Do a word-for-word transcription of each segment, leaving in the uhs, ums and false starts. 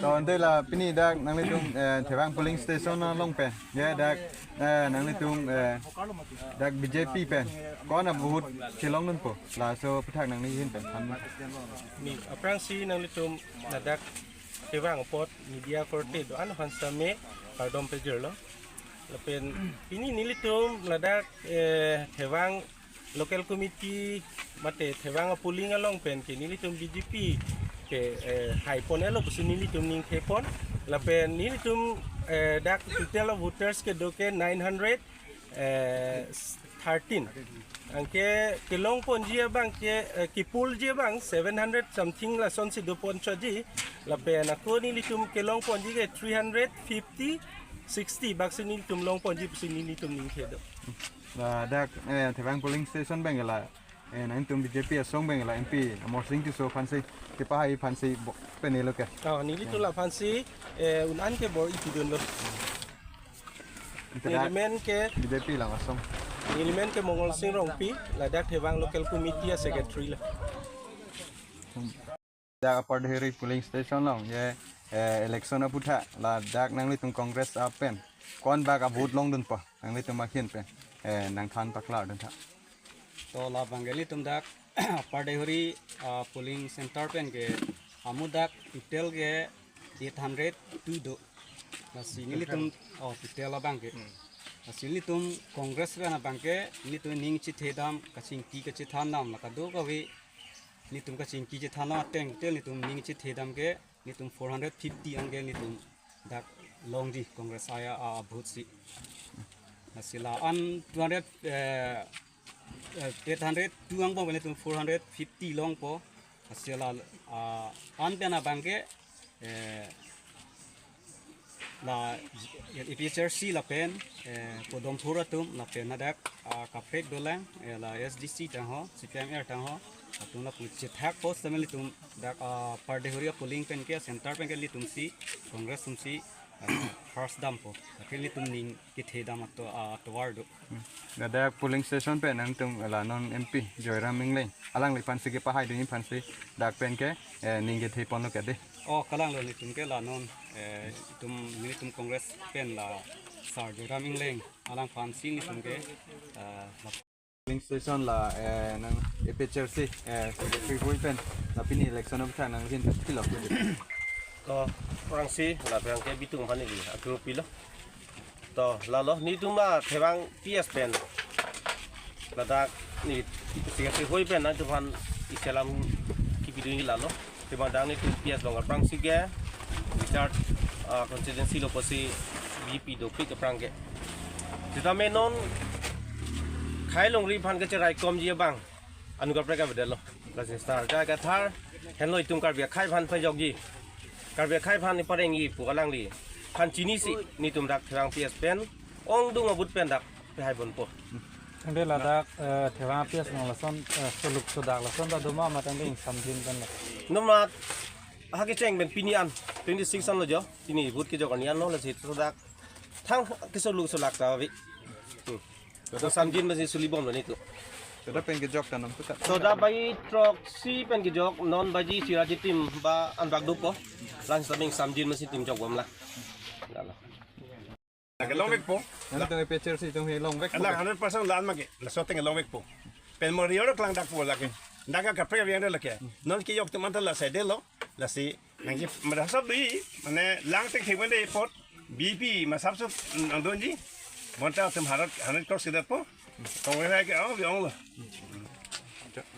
To ante la pini dak nanglitum eh, Thevang polling station along pen. Ya dak eh, nanglitum eh, dak B J P pen. Ko-an a vote chelongdunpo. Laso aphuthak nangli ahin pen. Ni aphrangsi nanglitum ladak Thevang apot media korte do-an aphan same kardom pejirlo. Lapen pini nelitum ladak eh, Thevang local committee mate Thevang a polling along pen ke nelitum B J P ke eh, hai pon-etlo pusi nelitum ningthepon. Lapen nelitum eh, dak total of voters kedo ke nine hundred eh, thirteen. Anke kelongponji abang ke eh, ke-poll ji abang seven hundred something lasonsi doponchotji. Lapen ako nelitum kelongponji ke three hundred fifty, sixty baksi nelitum longponji pusi nelitum ningthe do. Ladak eh, Thevang polling station pen ke la eh, nanglitum B J P asong pen ke la M P Amarsing Tisso aphansi kepahai aphansi bo- pen-etlo ke. Oh, nelitum laphansi eh, un-an ke bor-ipidunlo. Ante dak nelimen ke B J P lang asong. Nelimen ke Mongolsing Rongpi, ladak Thevang Local Committee a secretary lo. Dak Upper Deihori polling station along ye eh, election aphuthak ladak nanglitum Congress apen ko-an bak a vote longdunpo nanglitum ahin pen eh, nangthan paklardun tha. To labang ke nelitum dak Upper Deihori ah, polling center pen ke amu dak total ke eight hundred two do. Lasi nelitum oh total abang ke. Lasi nelitum Congress pen abang ke nelitum ning chethedam kachingki kachethandam la kadokave nelitum kachingki chethandam ateng total nelitum ning chethedam ke nelitum four hundred fifty anke nelitum dak longji Congress aya a vote si. Lasi la-an two hundred eh, eh, eight hundred two angbong nelitum four hundred fifty longpo. Lasi la ah, an pen abang ke eh, la A P H L C lapen eh, Podom Thur atum lapen ladak ah, kaprek dolang eh, la S D C tangho, C P I M R tangho, atum lapu chethakpo sitame nelitum dak ah, Upper Deihori a polling pen ke center pen ke nelitumsi Congress atumsi ah, first dampo. Lake nelitum ning kethedam ato ah, atovar do. Ladak polling station pen nangtum la non M P Joyram Engleng alangliphansi kepahaidunji aphansi dak pen ke eh, ning ketheponlo ke dei. Oh, kalanglo nelitum ke la non eh, itum nelitum Congress pen la Sir Joyram Engleng alangphansi nelitum ke eh, la polling station la eh, nang A P H L C eh, secretary hui pen la pini election aphuthak nanghin pen pilo. To aphrangsi lapen ke bitung aphan neli akuru pilo. To lalo nelitum la Thevang P S pen ladak neli secretary hui pen nangtum aphan isi alam kipidunji lalo. Thevang dang nelitum P S along aphrangsi ke Bihar ah, constituency lo pusi B J P dopik aphrang ke. Sitame non khei longri aphan kachiraikomji abang anut kaprek avedetlo. Lasi Sir J I Kathar henlo itum Karbi akhei aphan pajokji, Karbi akhei aphan parengji pu alangliphan chinisi nelitum dak Thevang P S pen ongdung a-vote pen dak pehai ponpo. Ante ladak eh, Thevang P S along lason eh, soluk sodak lason ta doma matang ding samjin kan la. Nomrat ha kecheng pen pini an twenty six anlo jo, pini vote kejok arni anlo, lasi sodak thang kesoluk solak ta ave. Hmm. Sodak samjin masi sulibomlo nelitum. Sodak pen kejok ta nangputa. Sodak baji throksi pen kejok, non baji sira jitim ba anbak dopo. Lang saming samjin masi tim jokbomlang. Lalo. Lake longvekpo. Nangtum A P H L C atum he longvekpo. Lang hundred percent la-an make. Laso ateng longvekpo. Pen mo rior klang dakpo lake. Dak kaprek avi ang lake. Non kejok atum anta la sedelo. Lasi nangji madasap dui mane lang tek thek mane pot B P masap sup nangdunji. Bonta atum hundred hundred crores kedetpo. Congress ke ong ong lo.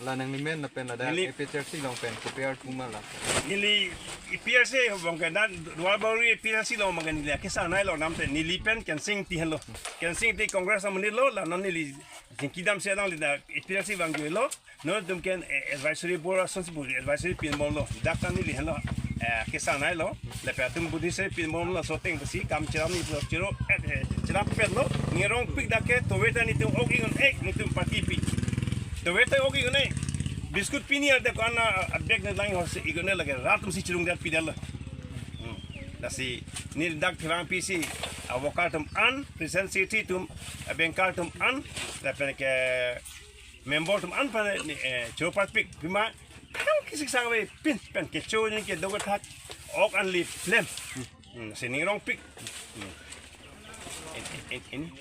La nanglimen lapen ladak Neli- A P H L C along pen kopi arthu ma la. Neli A P H L C along ke dan Duarbagori A P H L C along ma ke neli akesang nai lo namte neli pen Kensing Engti henlo. Kensing Engti Congress amonit lo, la non neli jingkidam si alangli dak A P H L C vangjuilo. Non atum ke eh, advisory board asonsi buri advisory pinbomlo. Dak ta neli henlo eh, kesang nai lo. Lapen atum buri se pinbomlo, laso ateng si kam cheram ni chiro eh, eh, cheram petlo. Ngerong pik dak ke tove ta nelitum ok ingun ek nelitum party pi. Tove ta ok ingun ek. Biscuit pini ada ko ana bag ne lang ho se ingun ek lake rat atum si chirung dak pidetlo. Hmm. Lasi neli dak Thevang P S A worker atum an, present secretary atum, eh, banker atum an, lapen ke member atum an aphan eh, choro parpik pima thang kesik sang ave pin pen kecho ni kedo kethak Ok an lip lem. Hmm, sining rongpik. Hmm. In, in, in, in.